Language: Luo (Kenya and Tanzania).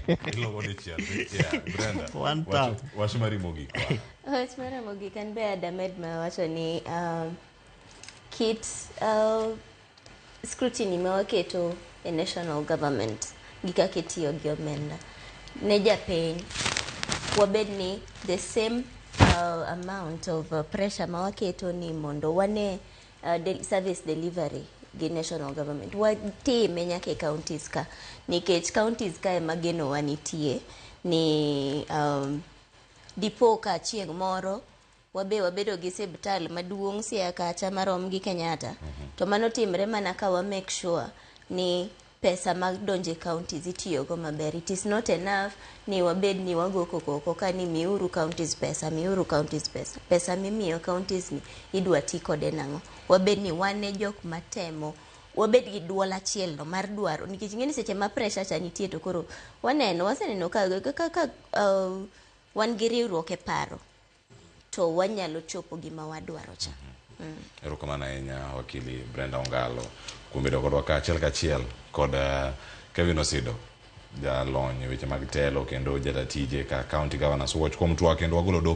Ilogo dichiel. Yeah, Brenda. One wach- tap. Wach mari mogik. Wach mara mogik an be adamed ma wacho ni kit scrutiny ma waketo e national government gi kaka itiyo gi omenda ne japiny, wabed ni the same amount of pressure ma waketo ni mondo wane service delivery gi national government, watime nyaka e counties ka, nikech counties ka ema genowa nitie ni dipo ka chieng' moro wabe wabedo gi siptal maduong' Siaya kacha marom gi Kenyatta. To mano timre mana ka wa make sure ni pesa madonjo e counties itiyogo maber. It is not enough ni wabed ni wago koko oko ka ni miuru counties pesa, miuru counties pesa. Pesa mimiyo counties ni idwa ti kode nang'o? Wabed ni wan e jok matemo, wabed gi duol achiel no mar dwaro, nikech ing'e ni seche ma pressure cha nitie to koro waneno, waseneno ka wan gi riwruok e paro to wanyalo chopo gima wadwaro cha. Erokamano ahinya, wakili Brenda Ongalo, kuom bedo kodwa ka achiel kachiel kod Kevin Osido, jalony e weche mag telo kendo jata tije ka County Governors Watch, kuom twak kendo wagolo dok.